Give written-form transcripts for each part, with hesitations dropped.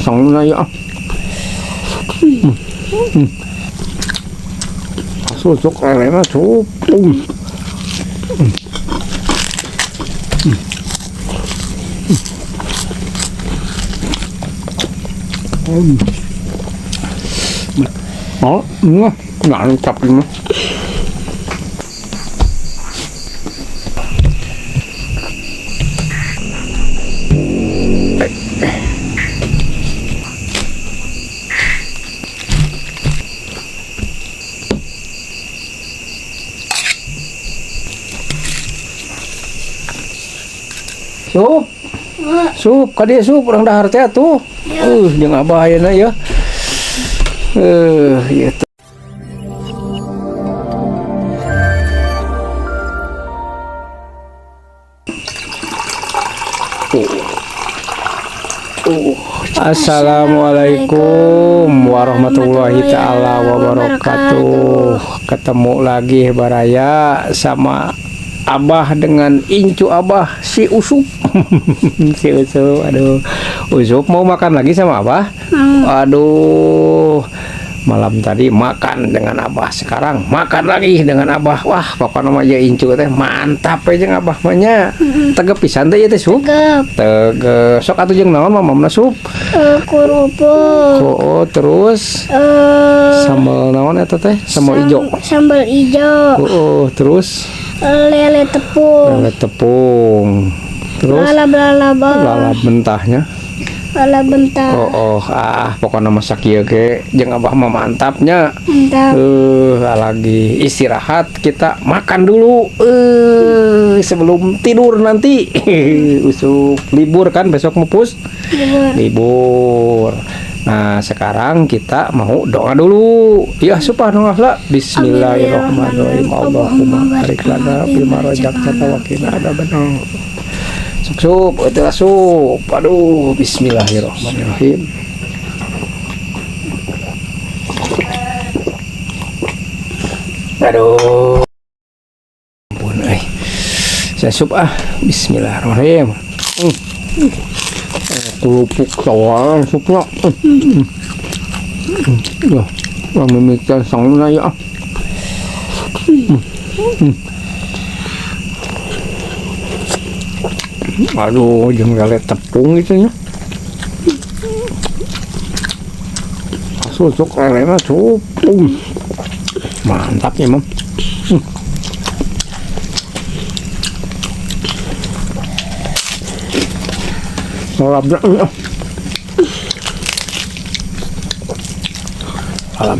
Sangna ya. Susuk lele sup. Oh, mantap ini. Sup. Sup, ka dieu sup urang dahar teh atuh. Jeung abah ayeuna ya. Ieu teh. Assalamualaikum warahmatullahi taala wabarakatuh. Ketemu lagi baraya sama Abah dengan incu Abah si Usup. Si Usup, aduh. Usup mau makan lagi sama Abah? Aduh. Malam tadi makan dengan Abah, sekarang makan lagi dengan Abah. Wah, pokoknya mah ya incu teh mantap aja Abah mah nya. Tegep pisan teh ieu teh sup. Tegep. Tegep. Sok atuh jeung naon mamamna sup? Kerupuk. Oh, terus sambal naon eta teh? Sambal ijo. Sambal ijo. Oh, terus lele tepung. Lele tepung. Terus lalap lalap mentahnya. Lalap mentah. Oh, pokoknya masak ieu ge jeung Abah mah mantapnya. Mantap. Lagi istirahat kita makan dulu sebelum tidur nanti. Usup libur kan besok mupus? Libur. Libur. Nah, sekarang kita mau doa dulu. Ya, supah doa lah. Bismillahirrahmanirrahim. Allahumma barik lana fima razaqtana wa qina adzabannar. Sup, sup, itu lah sup. Aduh, bismillahirrahmanirrahim. Aduh. Ampun euy. Saya sup ah. Bismillahirrahmanirrahim. Kerupuk soal supnya. Ya, memikirkan sangna ya. Aduh, jeung lele tepung gitu nya. Susuk lele mah sup. Mantap ya, Mam. Lalap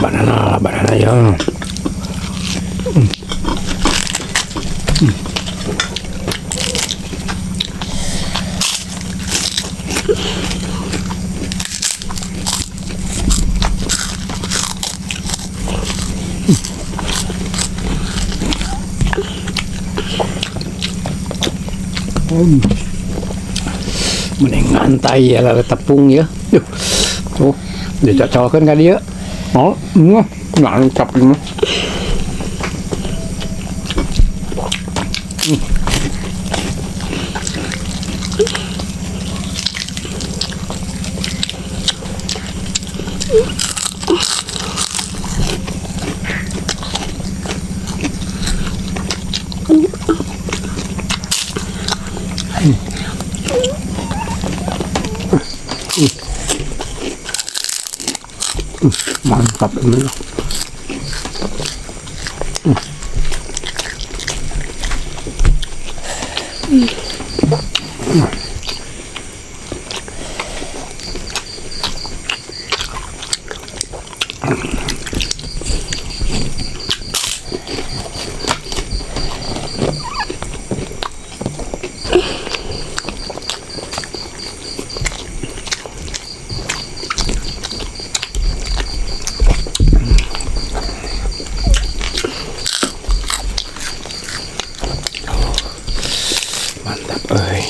banana, lalap banana ya. Mending ngantai ya lele tepung ya. Duh. Tuh, dicocolkeun ka dieu. Oh, mantap ini. Mantap ini. Mantap euy.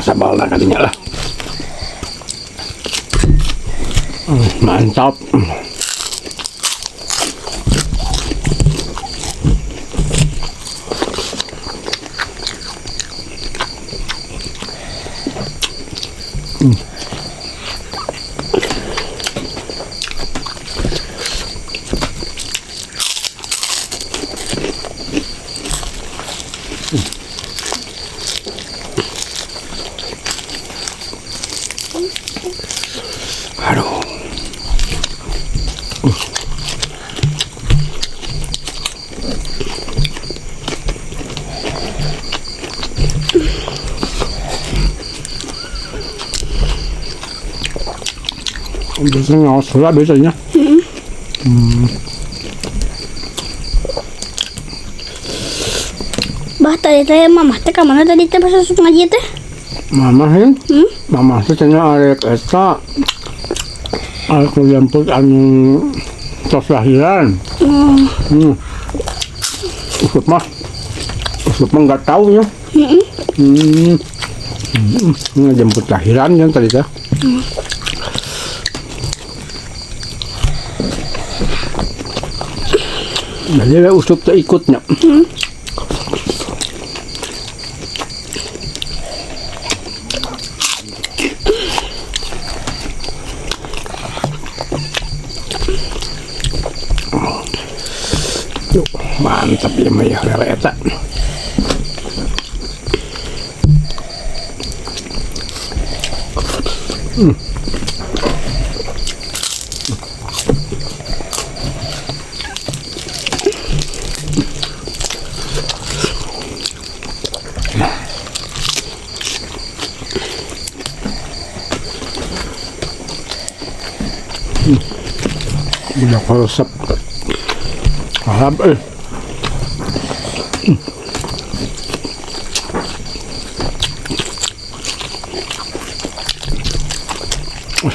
Sambalna kadinya lah. Mantap. Aduh. Biasanya ngawas heula biasanya. Bah tadi teh mamah teh ka mana tadi teh pas asup ngaji teh? Mamah ya? Mamah teh cenah arek eta. Arek jemput anu tos lahiran. Usup mah nggak tahu ya. Ngejemput lahiran kan tadi teh. Jadi lah Usup teh ikutnya. Yuk, mantap ya mah ya lele eta. Udah resep. Harap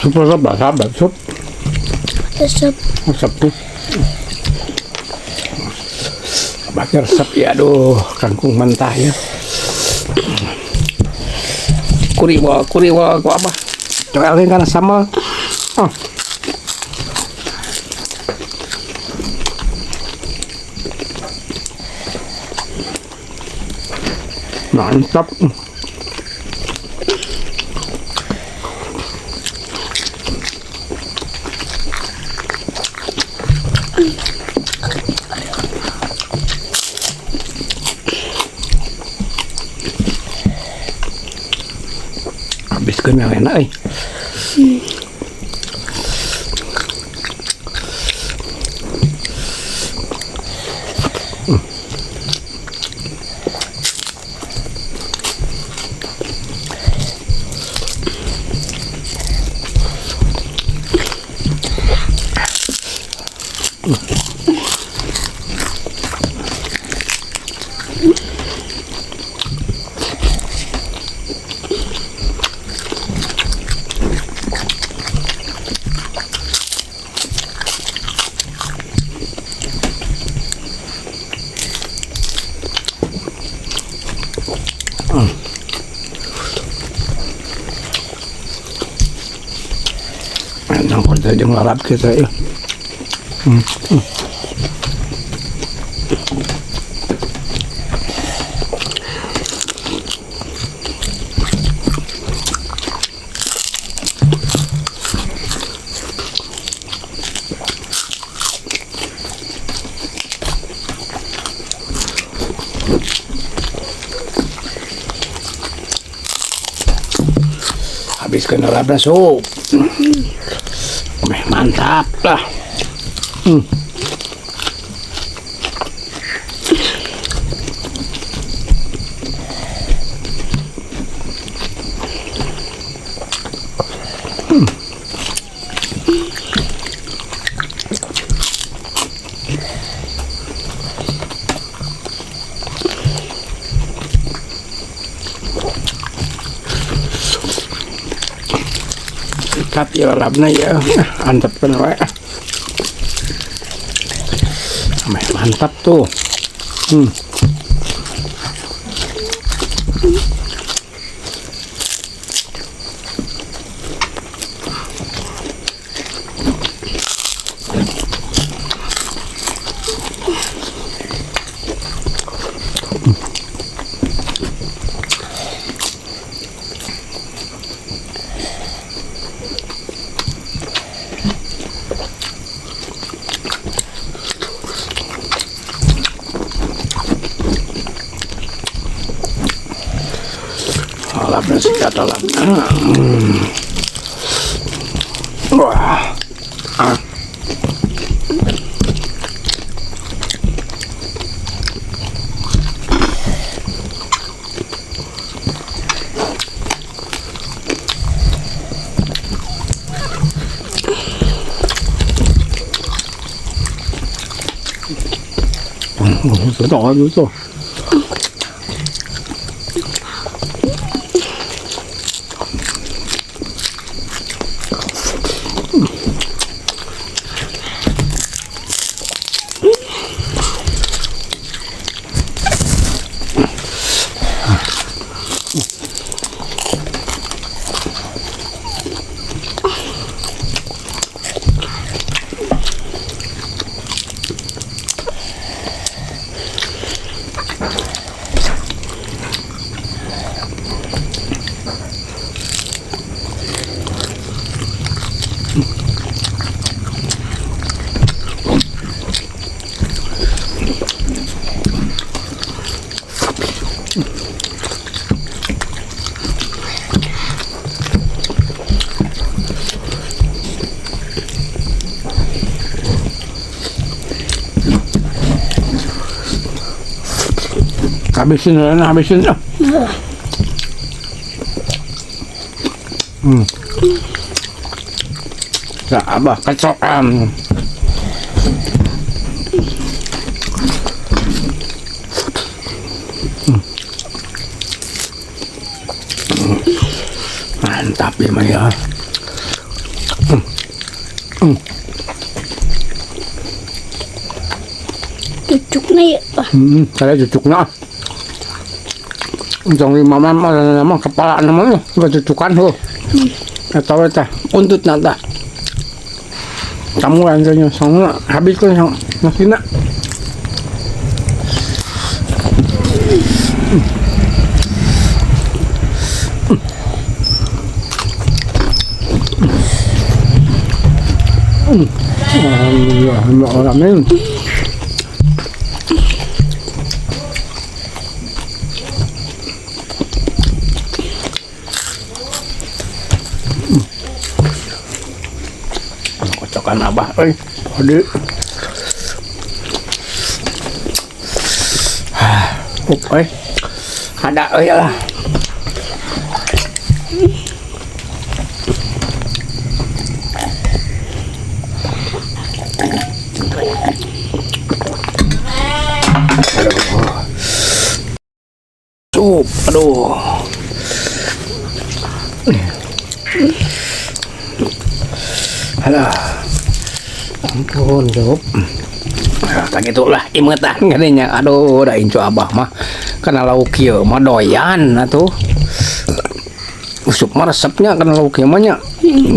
Sup resep sahabat sup. Resep. Resep tuh. Bakar resep ya, aduh, kangkung mentah ya. Kuri wa ku apa? Coelin karena sambal. Ah. Mantap. Habiskeun yang enak. Nangkon teh jeung lalap kita ya. Habis kena lalapna sup. Mantap lah. Tapi lalapna ya, antepkeun wae. Mantap tuh. Sikat lah. Wah. Ah. Betul, betul. Habisin na, habisin na. Sa Abah kacokan. Mantap ya mah ya. Cucuknya ya. Saya cucuknya. Untung lima mama nama kepala namanya coba cucukan tuh. Atau teh untut nata. Kamu anjingnya sama habiskan sama nasinya. Alhamdulillah, alhamdulillah. Kocokan Abah, euy. Aduh. Euy. Ada euy lah. Aduh. Sup, aduh. Alah. Ampun, sup. Tak gitulah imetan katanya. Aduh, da incu Abah mah kana lauk kieu mah doyan atuh. Usup mah resepnya kana lauk kieu mah nya.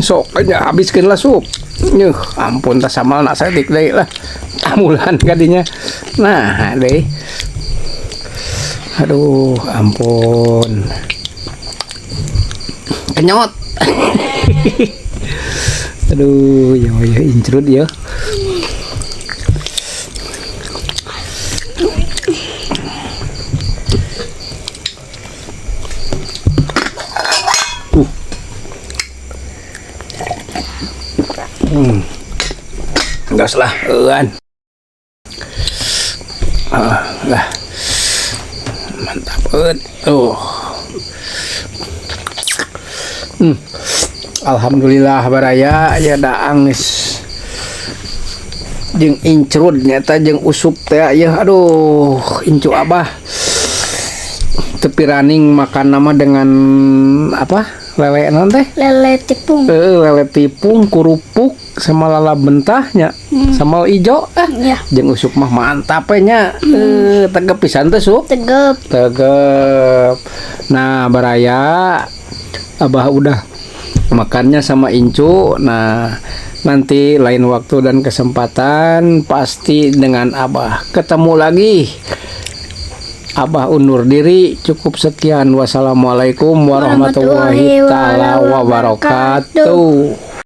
Sok aja habiskeun lah sup. Nyuh, ampun tah samal nak saeutik deui lah. Tamulan kadinya. Nah, deui. Aduh, ampun. Kenyot. Aduh, ya ya incrut ya. Gas lah, euan. Lah. Mantap banget. Tuh. Alhamdulillah baraya ya daang geus jeung incrud nyata jeung usup teh ya. Aduh, incu Abah tepi raning makan nama dengan apa? Lele naon teh? Lele tipung. Lele tipung, kerupuk sama lala bentahnya, sambal ijo Ya. Jeung usup mah mantap nya. Tegep pisan teh sup. Tegep. Tegep. Nah, baraya Abah udah makannya sama Incu. Nah, nanti lain waktu dan kesempatan pasti dengan Abah ketemu lagi. Abah undur diri, cukup sekian. Wassalamualaikum warahmatullahi taala wabarakatuh.